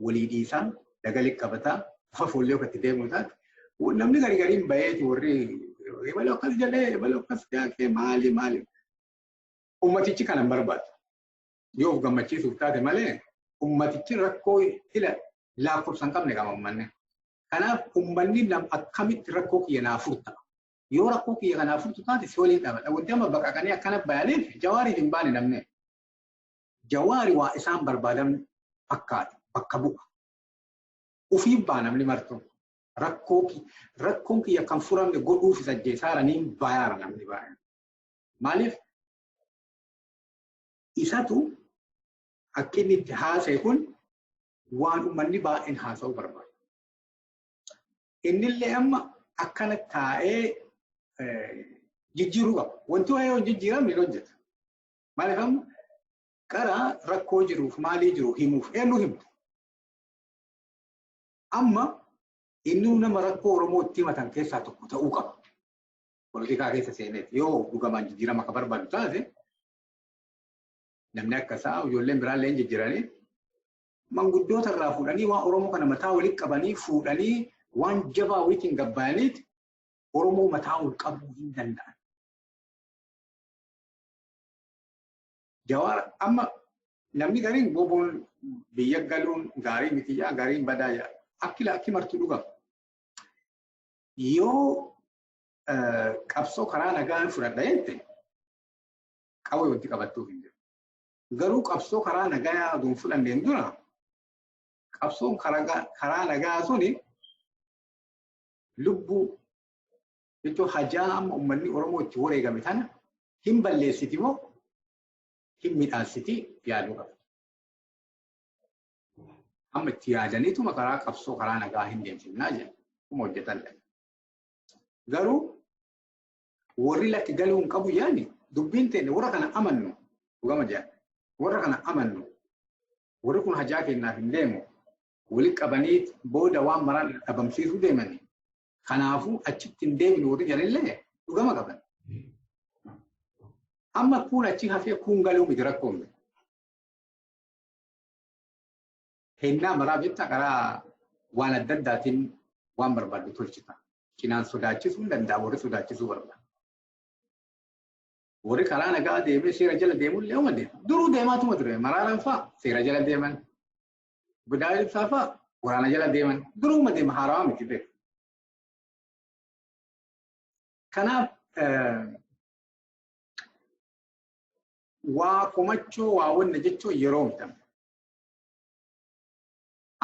walii dhiisaa dagalee qabataa ufa fuullee ofitti deemuu taate namni gari gariin baheeti warri ebaloo akkas jedhee ebaloo akkas jaakee maali maali. Ummatichi kana hin barbaadu. Yoo of gammachiisuuf taate malee ummatichi rakkoo ila lakkoofsa hin qabne qaba uummanni. Kanaaf uummanni akkamitti rakkoo kiyya naa furta. Yoo rakkoo kiyya kanaa furtu taate si waliin dhaabadha. Wanti amma baqaqanii akkana bayaniif Jawaariif hin baane namni. Jawaari waa isaan barbaadan fakkaata bakka bu'a. Ufiif ba'a namni martu. Rakkoon kiyya kan furamne godhuuf isa ajjeesaaraniin bayaara namni baay'een. Maaliif isatu akka inni itti haasa'e kun waan uummanni baay'een haasa'uu barbaada. Innillee amma akkana taa'ee jijjiiruu qaba. Wanti waa'ee hin jijjiiramne hin hojjetu. Maaliif amma karaa rakkoo jiruuf maalii jiru himuuf eenyu himtu? Amma inni nama rakkoo Oromoo itti himatan keessaa tokko ta'uu qaba. Poolitikaa keessa seeneet yoo dhugamaan jijjiirama akka barbaadu taate namni akka isaa ijoolleen biraallee hin jijjiiranii manguddoota irraa fuudhanii waan Oromoo kana mataa walitti qabanii fuudhanii waan jabaa walitti gabbaa'aniiti Oromoo mataa ol qabuu hin danda'an. Jawaar amma namni gariin goboon biyya galuun gaarii miti yaa gariin badaa yaa akki akki martuu dhugama. Yoo qabsoo karaa nagaan fudhadha jette qawwee wanti qabattuuf hin jiru. Garuu qabsoo karaa nagaa aduun fudhanneen dura qabsoon karaa nagaa suni lubbuu jechuun hajaa amma uummanni Oromoo itti wareegame tana hin balleessiti moo hin midhaansiti yaaduu qabdi. Amma itti yaadaniituma karaa qabsoo karaa nagaa hin deemsifnaa jedhu kuma hojjetan. Garuu warri lakki galuu hin qabu yaani dubbiin teenne warra kana amannu dhugama jedha. Warra kana amannu warri kun hajaa kennaaf hin deemu walitti qabanii booda waan maraan dhabamsiisuu deemani. Kanaafuu achitti hin deemnu warri jedhanillee dhugama qaban. Amma kun achi hafee kun galuu miti rakkoon. Hennaa maraa jecha karaa waan adda addaatiin waan barbaaddu tolchita. Cinaan sodaachisuu hin danda'a warri sodaachisuu barbaada. Warri karaa nagaa deemee seera jala deemullee uma deema. Duruu deemaatuma ture. Maraaraan fa'a seera jala deeman. Bidaa ibsaa fa'a waraana jala deeman. Duruuma deema haarawaa miti beeku. Kanaaf waa komachuu waa wanna jechuun yeroo miti.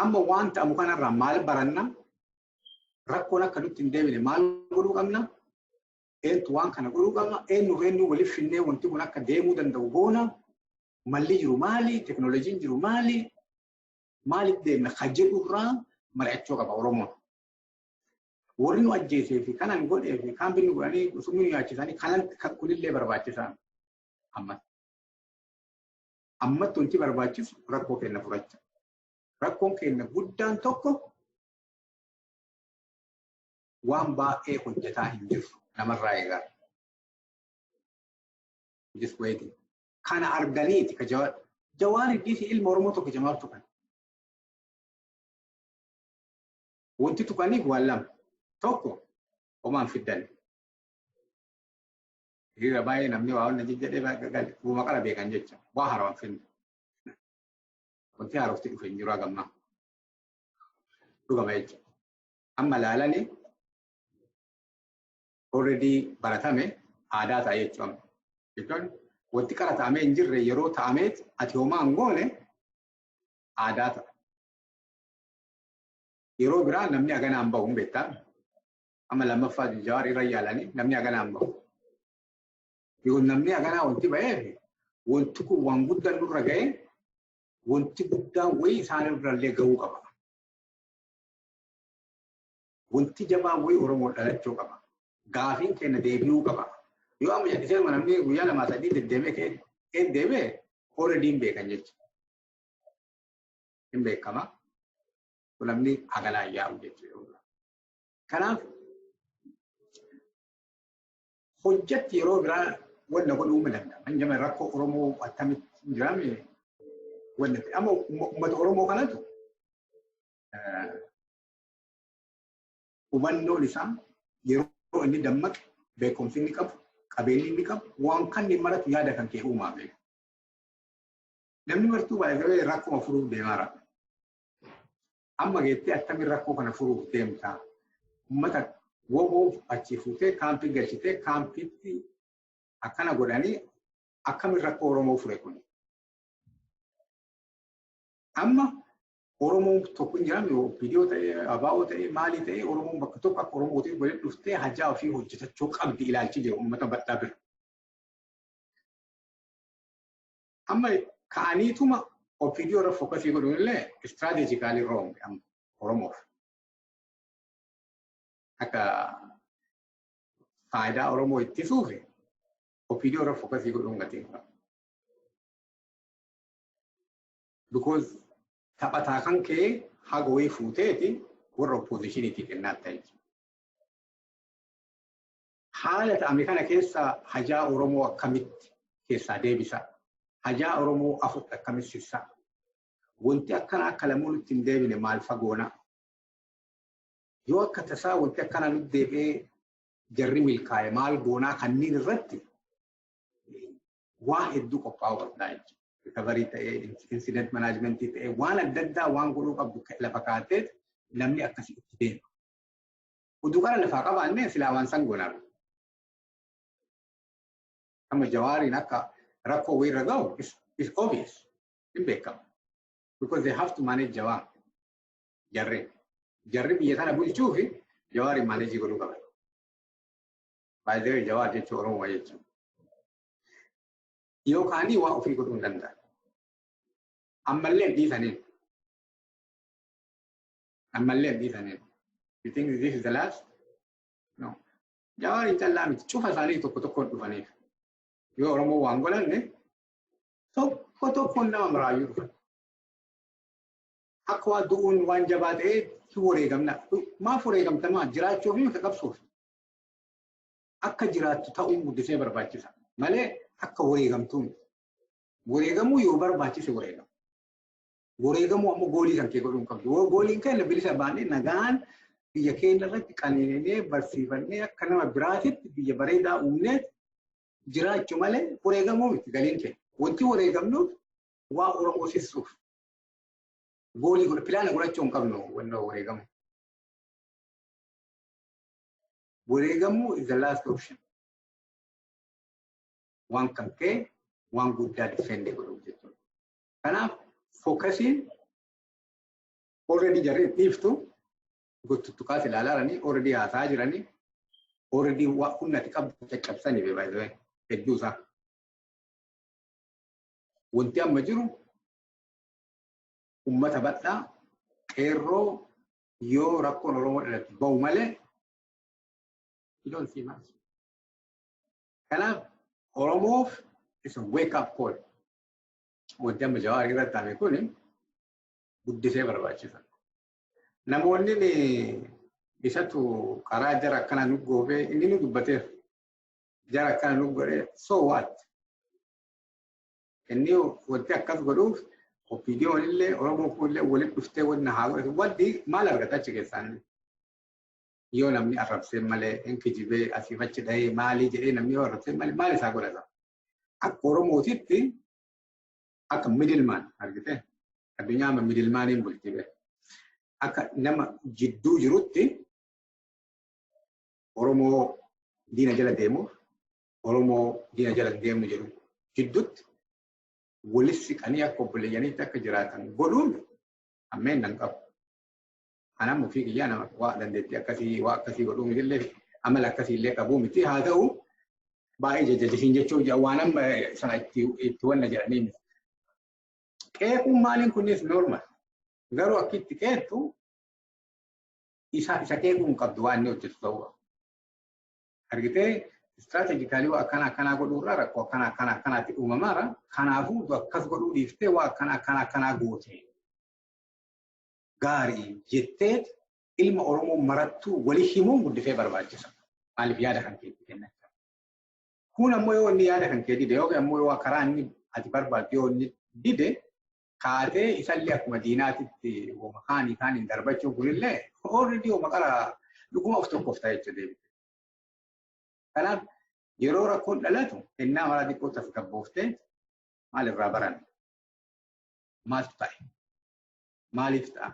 Amma waan ta'amu kanarraa maal baranna? Rakkoon akka nutti hin deebine maal godhuu qabna? Eentu waan kana godhuu qabna? Eenyu eenyu waliif finnee wanti kun akka deemuu danda'u goona? Malli jiru maali? Teknooloojiin jiru maali? Maaliif deemna? Kan jedhurraa mari'achuu qaba Oromoon. Warri nu ajjeesee fi kanan godhee fi kaan binni godhanii summii nu nyaachisanii kanan kunillee barbaachisaa ammas. Ammatti wanti barbaachisu rakkoo keenya furacha. Rakkoon keenya guddaan tokko waan baay'ee hojjetaa hin jirru namarraa eegaa. Just waiting. Kana arganiiti ka Jawaar. Jawaar dhiisi ilma Oromoo tokko Jawaar tuqan. Wanti tuqaniif waan lama. Tokko homaan fiddan. Hiriira baay'ee namni waa wanna jejjedhee gale uuma qara beekan jecha waa haaraan finne. Wanti haarofti dhufe hin jiru hagammaa. Dhugama jecha. Amma laalanii already baratame aadaa ta'a jechuudha. Jechuun wanti qara ta'amee hin jirre yeroo ta'ameet ati homaa hin goone aadaa ta'a. Yeroo biraa namni haganaan bahu hin beektaa. Amma lammaffaa Jawaar irra yaalanii namni haganaan bahu. Yoo namni haganaa wanti ba'eef wanti kun waan guddaan nurra ga'e wanti guddaan wayii isaan irrallee ga'uu qaba. Wanti jabaan wayii Oromoo dhalachuu qaba. Gaafiin keenya deebi'uu qaba. Yoo amma jedhisee namni guyyaa lamaa sadii deddeemee ka'ee deebi'e already hin beekan jechuudha. Hin beekama. Namni haganaa yaa'u jechuudha. Kanaaf Hojjatti yeroo biraa wanna godhuu ni danda'a. Manjama rakkoo Oromoo akkamitti hin jiraame wanna ta'e. Amma uummata Oromoo kanatu hubannoon isaa yeroo inni dammaqe, beekumsi inni qabu, qabeenyi inni qabu, waan kan inni maratu yaada kan kee uumaa beeku. Namni martuu baay'ee rakkoo furuuf deemaara. Amma geettee akkamiin rakkoo kana furuuf deemtaa? Uummata woboof achii fuutee kaampii galchitee kaampiitti akkana godhanii akkamiin rakkoo Oromoo fure kuni? Amma Oromoon tokko hin jiraamne, OPDO ta'ee, ABO ta'ee, maalii ta'ee, Oromoon bakka tokko akka Oromootii walitti dhuftee hajaa ofii hojjetachuu qabdi ilaalchi jiru uummata bal'aa bira. Amma ka'aniituma OPDO irra focusii godhuun illee strategically wrong amma Oromoof. Akka faayidaa Oromoo ittisuuf OPDO irra focusii godhuun gatii hin qabu. Because taphataa kan kee haga wayii fuuteeti warra oppositioniitii kennaa ta'e. Haala ta'ame kana keessa hajaa Oromoo akkamitti keessaa deebisa? Hajaa Oromoo afur akkamitti sissa? Wanti akkana akka lamuu nutti hin deebine maal fagoona? Yoo akka tasaa wanti akkana nutti deebi'ee jarri milkaa'e maal goonaa kanneen irratti waa hedduu qophaa'uu qabdaa jechuudha. Recovery ta'ee, incident management ta'ee, waan adda addaa waan godhuu qabdu lafa kaa'atee namni akkasii itti deema. Utuu kana lafaa qabaannee silaa waan san goonaa. Amma Jawaariin akka rakkoo wayirra ga'u is obvious. Hin beekamu. Because they have to manage Jawaar. Jarri. Jarri biyya kana bulchuu fi Jawaariin manage godhuu qaban. By the way, Jawaar jechuun Oromoo jechuudha. Yookaan waa ofii godhuu hin danda'an. Ammallee dhiisaniin. Ammallee dhiisaniin. You think this is the last? No. Jawaariin callaa miti. Cufa isaanii tokko tokkoon dhufaniif. Yoo Oromoo waan godhanne tokko tokkoon nama maraayyuu dhufan. Akka waa du'uun waan jabaa ta'ee hin wareegamna. Maaf wareegamtamaa? Jiraachuu fi ka qabsuuf. Akka jiraattu ta'uun guddisee barbaachisa. Malee akka wareegamtuu miti. Wareegamuu yoo barbaachise wareegamu. Wareegamuu ammoo goolii kan kee godhuu hin qabdu. Gooliin keenya bilisa baanee nagaan biyya keenya irratti qaneennee barsiifannee akka nama biraatitti biyya bareedaa uumnee jiraachuu malee wareegamuu miti galiin keenya. Wanti wareegamnuuf waa Oromoo sissuuf. Goolii godha pilaana godhachuu hin qabnu wanna wareegamu. Wareegamuu is the last option. Waan kan kee waan guddaa defend godhuuf jechuudha. Kanaaf focusiin already jarri dhiiftu gottuttukaas ilaalaa jiranii, already haasaa jiranii, already waa humna ati qabdu caccabsanii, by the way, hedduu isaa. Wanti amma jiru uummata bal'aa qeerroo yoo rakkoon Oromoo dhalatu bahu malee you don't see much. Kanaaf Oromoof is a wake up call. Wanti amma Jawaar irratti taa'ame kun guddisee barbaachisa. Namoonni isatu karaa jara akkana nu goofee inni nu dubbateera. Jara akkana nu godhee, so what? Inni wanti akkas godhuuf OPDOn illee Oromoo kun illee walitti dhuftee wanna haa godhatu. Wanti maal argata achi keessaan? Yoo namni arrabsee malee, hin kijibee asiif achi dhahee maalii jedhee namni yoo arrabsee malee maal isaa godhata? Akka Oromootitti akka middleman argite, addunyaa amma middlemaniin bulti be. Akka nama jidduu jirutti Oromoo diina jala deemuuf Oromoo diina jala deemnu jedhu jidduutti walis siqanii akka obboleeyyaniitti akka jiraatan godhuun ammeen nan qabu. Anam ofii kiyyaa nama waa dandeettii akkasii waa akkasii godhuu mitillee amala akkasii illee qabuu miti, haa ta'u baay'ee jajjajisiin jechuun waan amma sana itti wanna jedhanii miti. Qeequun maaliin kunis normal. Garuu akka itti qeeqtu isa qeequu hin qabdu, waan inni hojjetu ta'uu qaba. Argitee, strategically waa akkana akkanaa godhuurraa rakkoo akkana akkana akkanaatti uumamaara. Kanaafuu akkas godhuu dhiiftee waa akkana akkana akkanaa goote. Gaarii jettee ilma Oromoo marattuu walii himuun guddisee barbaachisa. Maaliif yaada kan keetti kennachaa. Kun ammoo yoo inni yaada kan kee dide yookiin ammoo yoo karaa inni ati barbaaddu yoo inni dide kaatee isallee akkuma diinaatitti wama kaanii kaaniin darbachuun kunillee already wama qara dhuguma of tokkoof ta'a jechuudha deebite. Kanaaf yeroo rakkoon dhalatu ennaa maraa xiqqoo tasgabbooftee maal irraa baranna? Maaltu ta'e? Maaliif ta'a?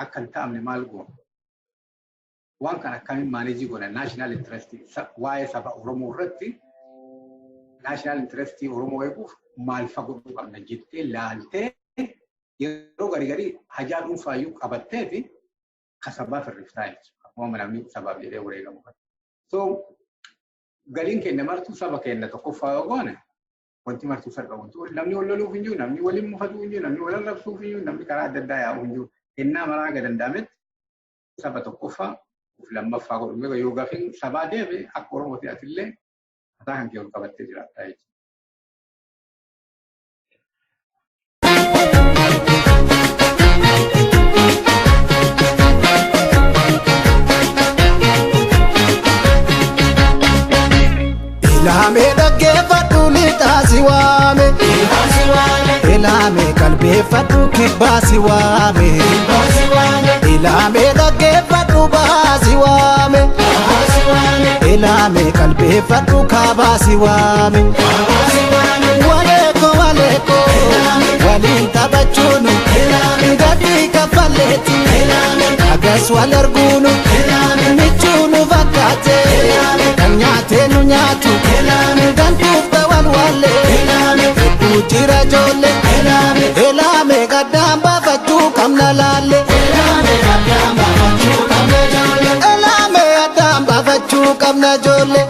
Akka hin ta'amne maal goona? Waan kana akkamiin manage goona? National interest waa'ee saba Oromoo irratti, national interest Oromoo eeguuf maal fa godhuu qabna jettee laaltee, yeroo garii garii hajaa dhuunfaayyuu qabattee fi ka sabaaf hirriftaa jechuudha. Akkuma namni sabaaf jedhee wareegamu. So galiin keenya martuu saba keenya tokkoffaa yoo goone, wanti martuu salpha. Wanti namni wal loluuf hin jiru, namni waliin mufatuu hin jiru, namni wal arrabsuuf hin jiru, namni karaa adda addaa yaa'uu hin jiru. Kennaa maraa haga danda'ametti saba tokkoffaa of lammaffaa godhu. Yoo gaafiin sabaa deeme, akka Oromooti atillee mataa kan kee ol qabattee jiraattaa jechuudha. Ilaamee dhaggeeffadhu, lixaa si waame. Ilaamee qalbeeffadhu, kibbaa si waame. Ilaamee dhaggeeffadhu, bahaa si waame. Ilaamee qalbeeffadhu, kaabaa si waame. Waleeko waleeko waliin taphachuun gadi kaffaleeti. Agas wal arguunu michuu nu fakkaate, kan nyaatee nu nyaatu gantuuf ta'an wallee hedduu jira ijoollee. Ilaame gaddaan baafachuu qabna laalle. Ilaame addaan baafachuu qabna ijoollee.